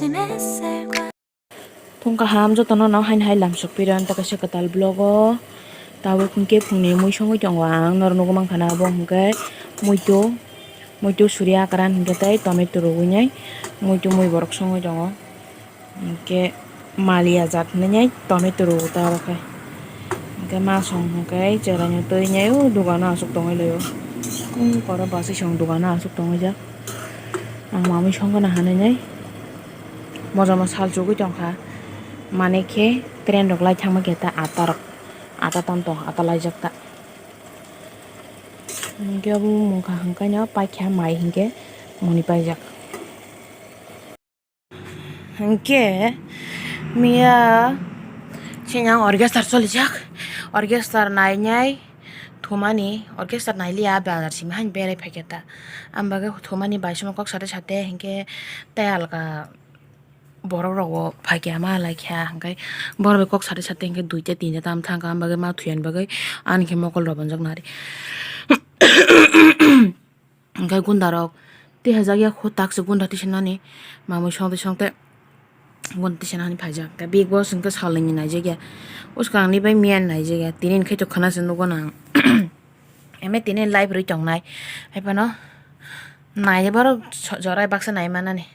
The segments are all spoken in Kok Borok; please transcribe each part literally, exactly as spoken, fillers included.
Thung kaham jotono no haino hai lamsok piro, ang ta kaisa kwtal vlog o. Tabuk hwnkhe phungni mui songwi tongo ang, norok nugwi mankha na, abo hwnkhe muitu, muitu suri akran hwnkhe tei tomato rwgwi nai muitu mui borok songwi tongo. Hwnkhe maliya jat hinwi nai tomato rwo ta oro khe. Hwnkhe ma song hwnkhe chwraino twi nai o dogano aswk tongwi laio. Kung koro bwswi song dogano aswk tongwi jak. Ang mamwi song gana hinwi nai mojama sal chugwi tongkha. Mane khe train rok lai thangma khe ta ata rok, ata tam tong, ata laijak ta. Hwnkhe obo mungkha hwnkhe no paikha mai hwnkhe muni paijak. Hwnkhe miya chini ang orchestra cholijak, orchestra nainai thumani, orchestra nailiya bazar simi haino berai phaikha ta. Ang bagwi thumani bai songwi kok sate sate hwnkhe tei alka borok rogo phaikha ma laikha hwnkhe borok bai kok sate sate hwnkhe duita tinta tam thangkha, ang bagwi ma thuyani bagwi ani khe mokol rok bonjak nari. Hwnkhe gunda rok tei hajak ya kho tak se gunda tisanani mamwi songte songte gunda tisanani phaijak. Hwnkhe big boss hwnkhe salnwi ni naijakya. Bwskangni bai miya ni naijakya. Tini hwnkhe to khwna se nugo nang. Eme tini live rwi tongnai. Haiphano nai borok so-, jorai baksa nai manani.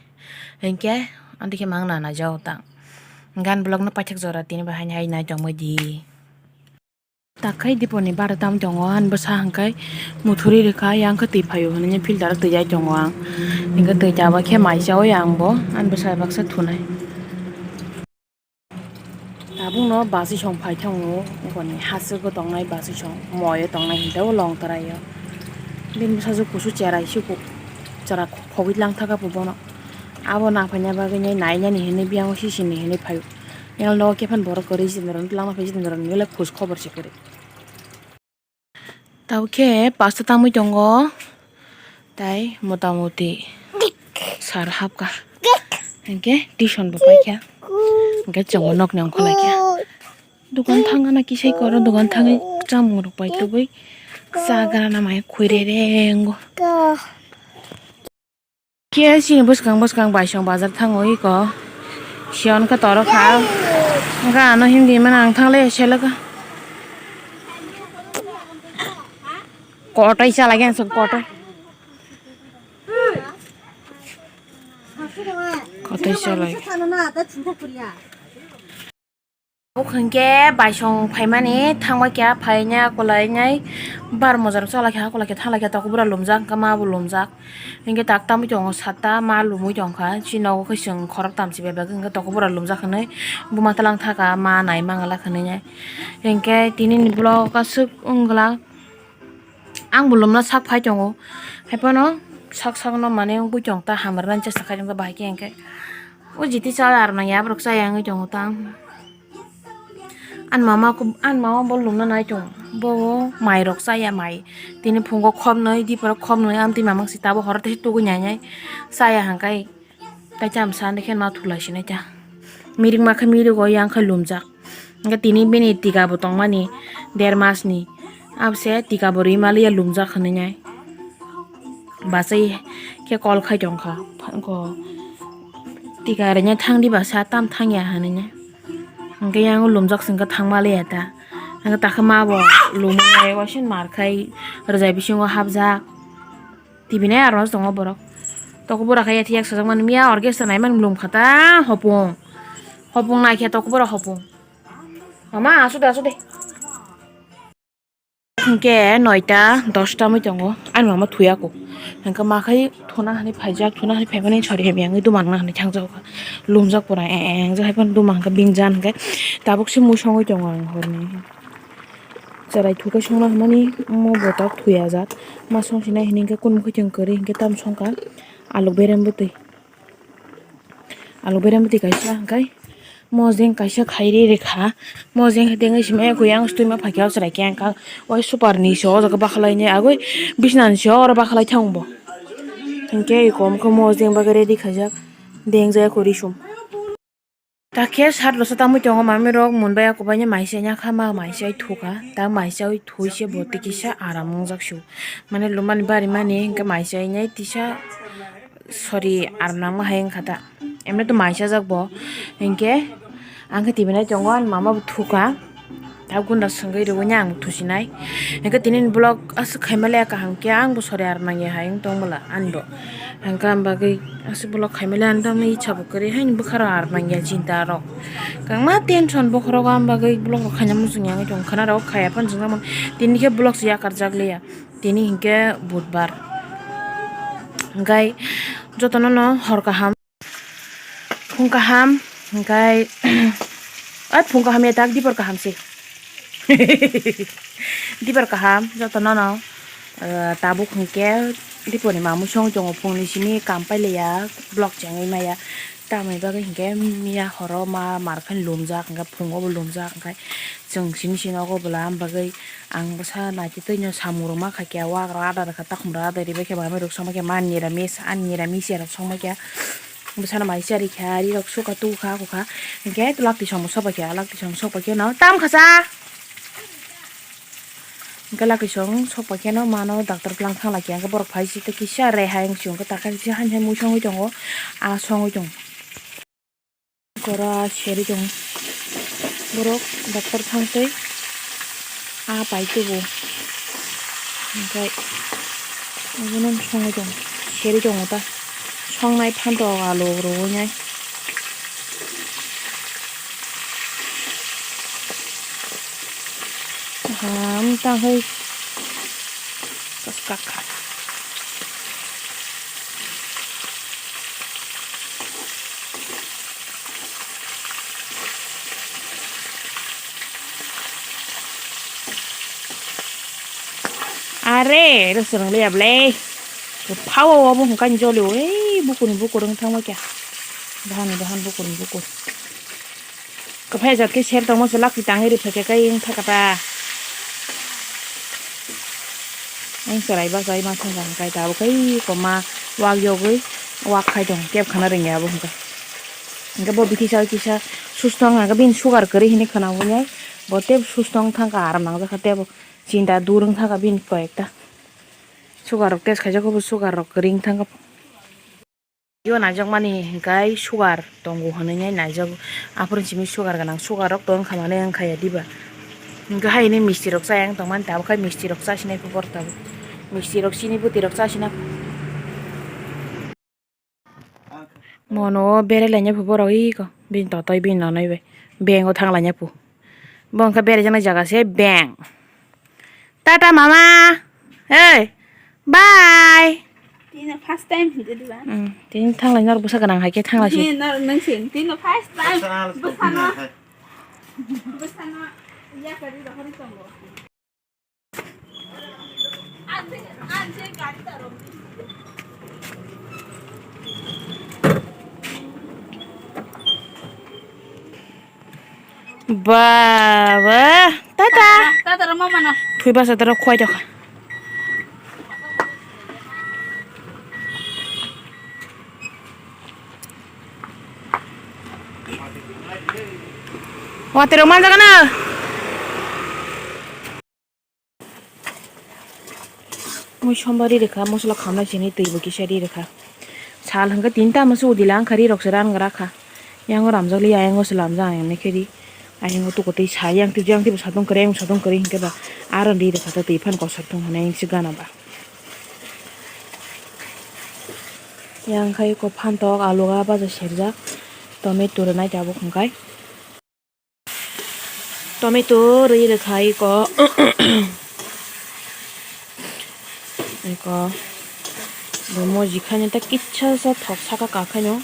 Hwnkhe andikhe mang na naijago ta. Gan vlog no paithak jora tini bai haino hai nai tongbai di. Takhai diponi bara tam tongo, ani bwsa hwnkhe muthuri rwkha, yang khe twi phaio hinwi filter twi jai tongo ang. Hwnkhe twi chaba khe mai chaui ang bo, ani bwsa baksa thunai. Tabukno bwswi song phai thango, boni haswk o tongnai bwswi song, moi o tongnai hwnkhe o long twrai o. Bini bwsajwk kusu cherai se ku-, chwra khogwi lang thaka bo bono. Abo nang phaina bagwi nai nainani hinwi biyang o sisini hinwi phaio. Yang nogo khe phano borok kwrwi jindorok twlangma phai jindorok ni belai khoj khobor se kwrwi. Tabuk khe pasta tangwi tongo, tai mota moti sar hapkha, hinkhe tuition bo paikha, hinkhe chwngbo nokni ongkhor laikha. Dokan thangna kisai koro, dokan thangwi chamung rok paitugwi cha grana mai khwi re re wngo. Khe chini bwskang bwskang baisong bazar thango iko. Siya wngkha toro kha. Wngkha ano hindi mano ang thanglai seleka. Kotai chalai ang sok kotai. Kotai chalai. Abo hwnkhe baisong phaimani thangbai kha, phainai akolai nai bar moja rok chalai kha, akolai khe thanglai kha, tokobora lumjak, hwnkhe ma bo lumjak, hinkhe tak tamwi tongo sata, ma lumwi tongkha, chini nogo khe chwng khorok tamchi bai bagwi hinkhe tokobora lumjak hinwi buma twlang thaka, ma nai manglak hinwi nai, hinkhe tini ni vlog aswk wngla. Ang bo lumna sak phai tongo, hai phano sak sak no mane wngwi tong ta, hamrwna chesta khai tong ta, bahai khe hinkhe o jiti cha aro nang ya borok chaya wngwi tongo ta. Ani mama ko, ani mama bo lumna nai tongo, bo mai rok chaya, mai tini phungo khopnwi, diporo khopnwi, amtwi mamang si tabo horo tei tugui nai nai chaya hwnkhe. Tai chamsa ni khe ma thulai sinai ta. Mirik ma khe mirik o yang khe lumjak. Hwnkhe tini bini tika bo tongmani der mas ni. Abse tika bo rwi maliya lumjak hinwi nai. Bachai khe call khai tongkha. Phai kho tika rwna thang di basa, tam thang ya hinwi nai. Hwnkhe yang lumjak se hwnkhe thang maliya ta. Hwnkhe takhe ma bo lumwi nai, waisa mar khai rwjai bisingo hapjak. T V nai aro tongo borok. Tokobora khe yathek yak sajak mani, miya orchestra nai mani lum kha ta hopung. Hopung nai khe tokobora hopung. Mama, asu de, asu de. Hwnkhe noita dosta wngwi tongo. Ani mama thuyako. Hwnkhe ma khai thuna hinwi phaijak, thuna hinwi phaimani sori hamya wngwi dumang na hinwi thangjak kha. Lumjak pura eng eng, engjak hai phano dumang kha bini jana hwnkhe tabuk se mui songwi tongo ang horni. Chwrai thukhe songna hwnmani omo bo tak thuya jat. Ma song sinai hini hwnkhe kunu mukhai tong kwrwi hwnkhe tam songkha. Alu berem bwtwi. Alu berem bwtwi kaisa hwnkhe mojeng kaisa khairi rikha. Mojeng hai tengwi simi kuyang stwi ma phaikhe o chwrai khe ang kha. Oi super ni se o jaga bakhalai ni agoi bisna ni se oro bakhalai thang bo. Hwnkhe eko omo khe mojeng bagwi ready khaijak. Deng jaya kori sum. Takhe sat rwsa tamwi tongo, mamirok mun bai ako baino maisa ya kha, ma maisa thukha, ta maisa thui se bo tei kisa aram wngjak su, mane lumani bari mani hwnkhe maisa nai tisa sori aram nangma hai wngkha ta. Emne to mai chajak bo. Hinkhe ang khe tibinai tongo, ani mama bo thuka. Tabuk gunda swngwi rwui ang thusinai. Hinkhe tini ni vlog aswk khaima le kaham khe ang bo sori ar manya hai wng tong bwla ani bo. Hinkhe ang bagwi aswk vlog khaima le ang tamni ichha bo kwrwi hai bwkha rok ar manya chinta rok. Kwbangma tension bokhorok ang bagwi vlog rok khaina muchung ya wng tong khana rok khaya phano chwng tini khe vlog se yakar jak liya. Tini hinkhe budbar. Hinkhe jotono no hor kaham. Phung kaham, hinkhe, oi, phung kaham ya tak, dibor kaham se. Dibor kaham, jotono no, eh, tabuk hinkhe, dibor ni mamung song tongo, phung ni simi kam pailiya, vlog chengwi maya, tamoni bagwi hinkhe, miya horo ma mar khe lumjak, hinkhe phungo bo lumjak, hinkhe chwng simi simi nogo bwla, am bagwi ang bwsa naitwi twi no samung rok ma kha khe, wak rok ada rwkha, takhum rok ada ribai khe, bo hamya rok songma khe, ma niramis, ani niramis ya rok songma khe. Bwsano mai chari kha, ri rok suka tu kha, kha. Hinkhe lakti song sok pai kha, lakti song sok pai khe no tam kha sa. Hinkhe lakti song sok pai khe no mano doctor bwlang thang lai khe, hinkhe borok phai si kisa rehai wng si, hinkhe taka si hai hai mui songwi tongo, a songwi tongo. Kora seri tongo. Borok doctor thang twi. Ah, pai tubu. Hinkhe obono songwi tongo, seri tongo ta. Songnai phantok alu rwui nai. Ham ta hoi. Kaskak kha. Are, rwchwrwng liya ble. Kwphao obo hwnkhe ani jolio, ei, bukurni bukur wng thangma khe. Bahan bahan bukurni bukur. Kwphai jat khe ser tongma se lakti tangwi rwphaikha khe wng thaka ta. Ang chwrai bachai ma thangkha hwnkhe tabuk khe iko ma wak yogwi wak khai tong keb khana rwngya abo hwnkhe. Hwnkhe bo bithi sa kisa susto wngkha hwnkhe bini sugar kwrwi hinwi khwna hwnwi bo tei susto wng thangkha aram nangjakha tei bo chinta dur wng thangkha bini koi ekta sugar rok test khaijak khe bo sugar rok kwrwi wng thangkha. Yo naijak mani hinkhe sugar tongo hinwi nai naijak, aphuru simi sugar gwnang, sugar rok to wngkha mani wngkha ya diba? Hinkhe haini misti rok chayang tongmani tabuk khai misti rok chasinai phu borok tabuk, misti rok chini bwtwi rok chasina. Mono o berai laina phu borok iko bini totoi bini nonoi bai bank o thang laina phu, bo wngkha berai jaknai jaga se bank. Tata mama. Hey. Bye. Tini first time hinwi diba? Hmm, tini thanglai norok bwsa gwnang hai khe thanglai si. Tini norok nang si. Tini first time. Bwsano. Bwsano. Yakari rohori tongo. Baba, tata. Tata ro mama no. Thui basa tara khwai tokha. Watero manjagana. Mui somba ri rwkha, mosola khamnai sini twi bo kisa ri rwkha. Sal hwnkhe tinta masa udila wngkha, ri rok se ran gra kha. Yang o ramjak li, ayang o se lamjak, ayang naikhe ri. Ayang o tuku twi sa, yang twi, yang twi bo satung kwrwi, ayang satung kwrwi hwnkhe ba. Aro ri rwkha ta twi phan kosok thung hwnwi ayang se gana ba. Yang khai ko phantok, alu ga baja serjak, tomato rwnai tabuk hwnkhe. Tomato rwi rwkha iko. Iko. Bo moji khaino ta kisa sa thok saka ka khaino.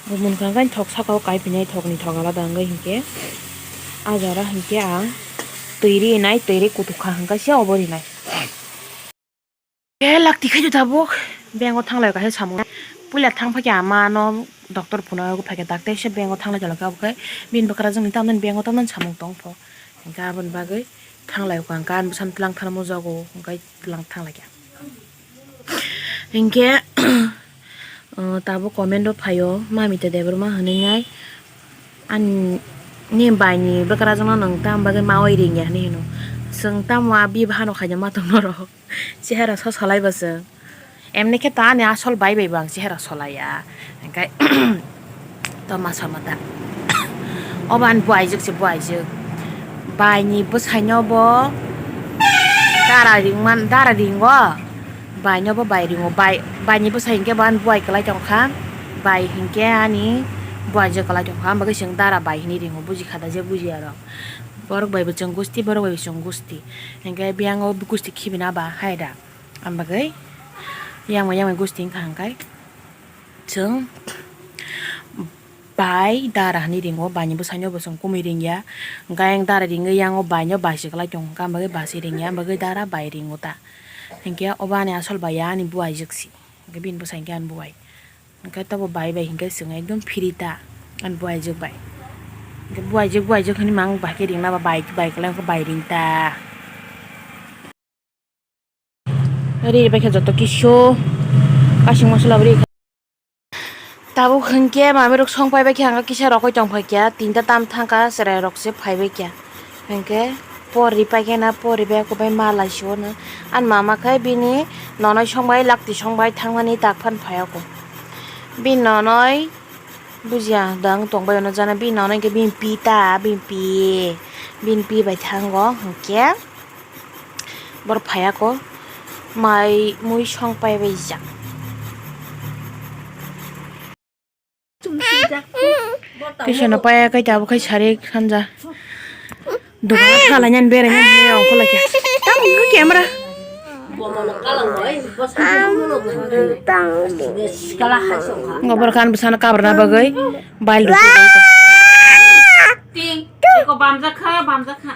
Bo munkha khaino thok saka o kai phinai thokni thok alada wngwi hinkhe. A jora hinkhe ang twi rinai, twi ri kutuk kha hwnkhe se obo rinai. Khe lakti khaidi tabuk bank o thanglai kaisa samung. Puila thang phai khe ama no doctor phunuk phai khe doctor se bank o thanglai tongkha, obo khe bini bwkrajwk ni tamni bank o tamni samung tong pho. Hinkhe aboni bagwi thanglai kha, hinkhe ani bwsano tlang thangma jago, hinkhe tlang thanglai kha. Hinkhe, uh, tabuk comment o phaio, Mamita Debbarma hinwi nai, ani ni bai ni bwkrajwk no nwng tam bagwi maui ringya hinwi hino. Chwng tamo a bibaha no khaina ma tong norok. Chehara so solai bo chwng. Emni khe to ani asol bai bai bo ang chehara solai ya. Hinkhe Toma sama ta. Obo ani buaijwk se buaijwk. Baini bwsaino bo dara ringman, dara ringo. Baino bo bai ringo. Bai, baini bwsai hinkhe bo ani buai kwlai tongkha. Bai hinkhe ani buaijwk kwlai tongkha. Ambagwi chwng dara bai hinwi ringo. Buji kha da je bujiya rok. Borok bai bo chwng gusti, borok bai bo chwng gusti. Hinkhe biyang o gusti khibina ba hai da. Ambagwi yangma yangma gusti wngkha hwnkhai. Chwng bai dara hinwi ringo, baini bwsaino bo chwng kumui ringya. Hwnkhe ayang dara ringwi yango baino bai se kwlai tongo, hwnkhe bagwi bai se ringya, bagwi dara bai ringo ta. Hinkhe obo ani asol bai ya ani buaijwk se. Hinkhe bini bwsa hinkhe ani buai. Hinkhe tobo bai bai hinkhe chwng ekdom free ta ani buaijwk bai. Hinkhe buaijwk buaijwk hinwi mang bai khe ringna ba bai bai kwlai bai ring ta. Ri bai khe joto kisu kasing masala bo ri kha. Tabuk hinkhe mamirok song pai bai khe ang kisa rokoi tong phai kha, tinta tam thang kha, chwrai rok se phai bai kha. Hinkhe por ri pai khe na, por ri bai khe bai ma lai si o no. Ani mama khe bini nonoi song bai, lakti song bai thang mani tak phan phai o kho. Bini nonoi bujiya dang tong bai o no jana, bini nonoi hinkhe bini pi ta, bini pi, bini pi bai thango hinkhe. Borok phaiya ko mai mui song pai bai jak. Tei seno paiya kai tabuk khai sari khanja. Dogan khalai nani berai nani hinwi ongkho lai kha. Tamo wngkha camera. Ngo borok ani bwsano kabrana bagwi bail rw. Ting, eko bamjak kha, bamjak kha.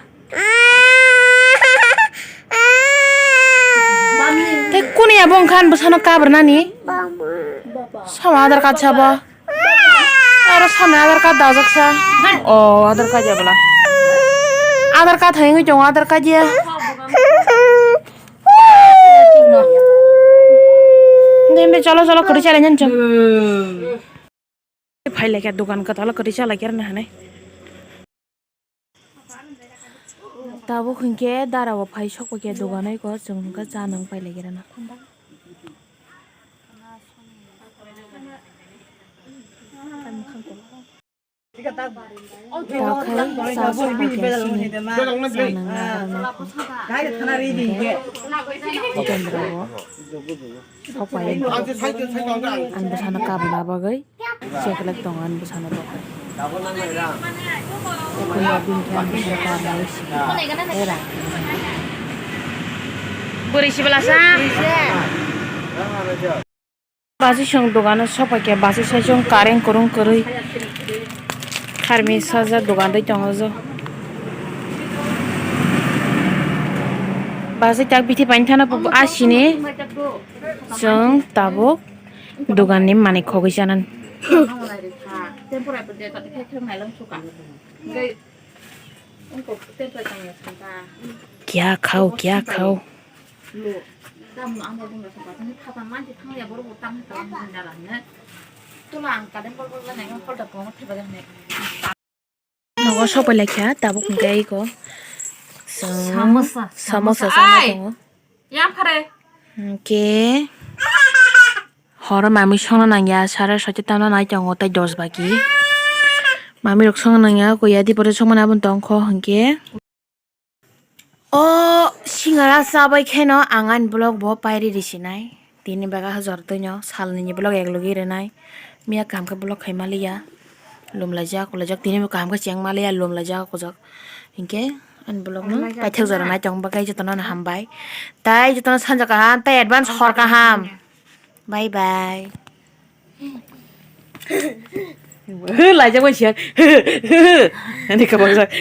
Tei kuni abo wngkha ani bwsano kabrnani? Sama Aadhaar card sabo? Aro samni Aadhaar card dajak sa. O Aadhaar card ya bwla. Aadhaar card hai wngwi tongo, Aadhaar card ya. Dei, dei, cholo, cholo, kwrwi chalai nani chwng. Phai lai kha dogan kwtal kwrwi cha lai kha rwna hinwi. Tabuk hinkhe dara o phai sok pai kha dogan o, eko chwng hwnkhe cha nang pai lai kha rwna. Tabuk khai cha sok pai kha sini cha nang na rwna. Jitendra o. Sok pai wngkha. Ang bwsano kabna bagwi cheklek tongo, ang bwsano bagwi. Bini khe ang bwsano kabna bagwi sidi. Era. Bwrwi sibla sa. Basi song dogano sok pai khe, basi sai song kareng kurung kwrwi. Kharmi sajak dogan dai tongo jo. Basi tak bithi painthana asini. Chwng tabuk doganni manwi khogwi chanani. Kya khao, kya khao? Nogo sopai laikha, tabuk hwnkhe eko chwng samosa, samosa chana tongo. Yaphare. Hwnkhe horo mami songna nangya, sare soite tamna nai tongo tei dos baki. Mamirok songna nangya, koi yadi pore songmani aboni tongkho hwnkhe. O singara chabai kheno ang ani vlog bo pairi risinai. Tini baga hajor twino salnini vlog eklogi rinai. Miya kaham khe vlog khai maliya. Lumlaijak, kulaijak, tini bo kaham khe cheng maliya, lumlaijak, kujak. Hinkhe ani vlog no paithak jora nai tong bagwi jotono no hambai. Tai jotono sanja kaham, tai advance hor kaham. Bye bye. Laijak bai siya. Ani kabang sak.